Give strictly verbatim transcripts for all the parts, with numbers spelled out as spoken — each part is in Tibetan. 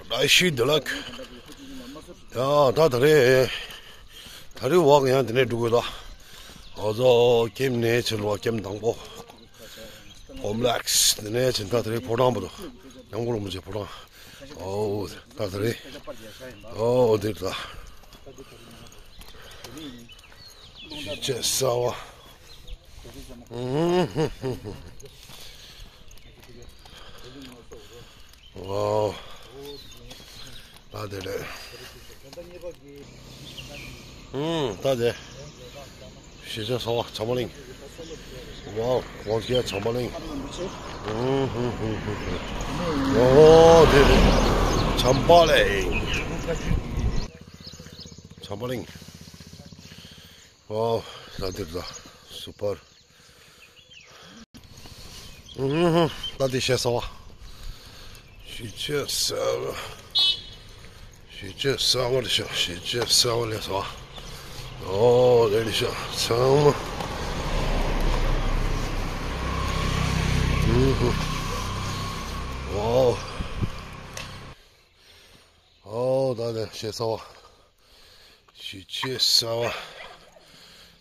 བཀྲ་ཤིས་བདེ་ལེགས། ཡ་ད་ད་རེས་ད་རེས་ཝོག་ཡང་དེ་ནས་འགྲོ་དགོས་ད། ཨོ་ཛོ་ཀེམ་ནས་ཕྱིར་ལོག་ཀེམ་དང་པོ། ཀོམ་ལེགས་དེ་ནས་ཕྱིར་ད་ད་རེས་ཕོ་བྲང་བར་དུ། ཉང་གུ་རིན་པོ་ཆེ་ཕོ་བྲང་། ཨོ་ད་ད་རེས། ཨོ་དེ་ད། ཅེ་ས་བ། ཝའོ། ད་དེ་རེད། ད་དེ། ཞེས་བྱ་ས་བ་བྱམས་པ་གླིང་། ཝའོ། ཝའོ་ཞེས་བྱམས་པ་གླིང་། ཨོ་དེ་རེད། བྱམས་པ་གླིང་། བྱམས་པ་གླིང་། ཝའོ། ད་དེ་རེད། སུ་པར། ད་དེ་ཞེས་ས་བ། ཞེས་བྱ་ས་བ། ཞེས་བྱ་ས་བ་ལ་ཤོག་ཞེས་བྱ་ས་བ་ལ་ས་བ། ཨོ་རེད་ཤག་ཚང་མ། ཨོ། ཨོ་ད་དེ་ཞེས་ས་བ། ཞེས་བྱ་ས་བ།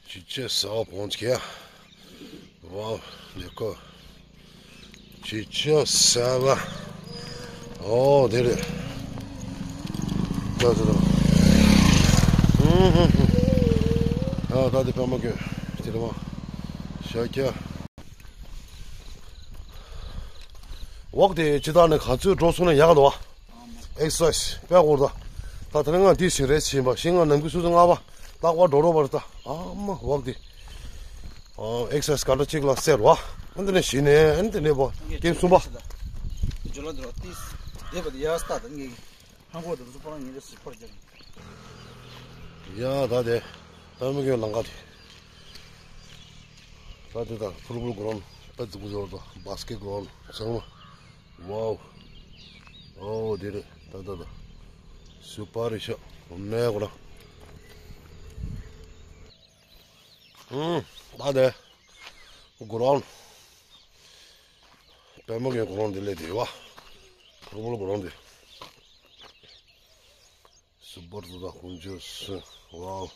ཞེས་བྱ་ས་བ་བོང་ཚིག་ཡ། ཝའོ་ལེ་ཀོ། ཞེས་བྱ་ས་བ། ཨོ་དེ་རེད། ད་ད་ད། ཨ་ད་དེ་པད་མ་གི་དེ་རེད་མ། ཤ་ཀྱ། ཝོག་དེ་ཇི་ལྟར་ནས་ག་ཚོད་འགྲོ་སོང་ན་ཡག་འདུག་བ། ཨེག་སར་སའི་ཛི་དཔེ་འཁོར་ད། ད་དེ་རིང་ང་འདི་ཞིག་རེད་ཕྱིན་པ་ཞིག་ང་ནམ་རྒྱུན་སོ་སོ་ལྔ་པ་རྟག་པར་འགྲོ་རོགས་པར་ད། ཨ་མ་ཝོག་དེ། ཨེག་སར་སའི་ཛི་ག་འདྲ་ཅིག་ལ་ཟེར་བ། ཨ་འདི་ནས་ཞིག་ནས་ཨ་འདི་ནས་པོ་ཀེམ་གསུམ་པ། ཇོ་ལ་འདི་རོ་ཏིས། དེ་བ་དེ་ཡ་སྟ་ད་ངེ་གི། ཧང་གོ་དེ་ཚོ་པོ་རང་ངེ་གི་སི་པར་རྒྱབ། ཡ་ད་དེ། ད་མི་གི་ལང་ཀ་དེ། ད་དེ་ད་ཕུར་བུ་གོ་རོན་པད་ཟུག་ཟོར་དང་བཱ་སི་ཀེ་གོ་རོན་ཚང་མ། ཝའོ། ཨོ་དེ་རེད་ད་ད་ད། སུ་པར་རེད་ཤག་འོ་ནས་གོ་ན། ཨུམ། ད་དེ། གོ་རོན། པད་མ་གི་གོ་རོན་དེ་ལས་དེ་བ། ཕུར་བུ་གོ་རོན་དེ། སུ་པར་དུ་ད་ཁུང་ཅུ་སུ། ཝའོ།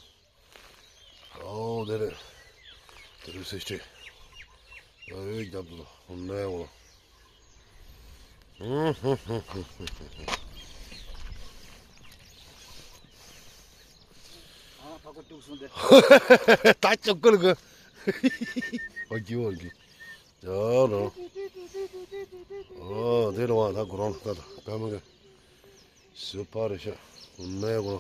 ཨོ་དེ་རེད། དེ་རེད་སེ་ཆེ། ཨོ་རྒྱབ་དུ་ནས་འོ། ཨ་ཕ་གོ་ཏུག་སོང་དེ། ད་ཅོག་ཀུར་གི། ཨོ་གི་ཨོ་གི། ཡ་རོ། ཨོ་དེ་རོ་བ་ད་གོ་རོན་ད་ད་པད་མ་གི། སུ་པར་རེད་ཤག་འོ་ནས་གོ།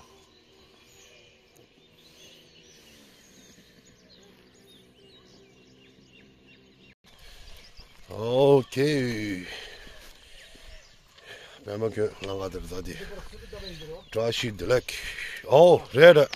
ཨོ་ཁེ། པད་མ་ཁྱོད་ལང་ཀ་དེར་ད་དེ། བཀྲ་ཤིས་བདེ་ལེགས། ཨོ་རེད་རེད།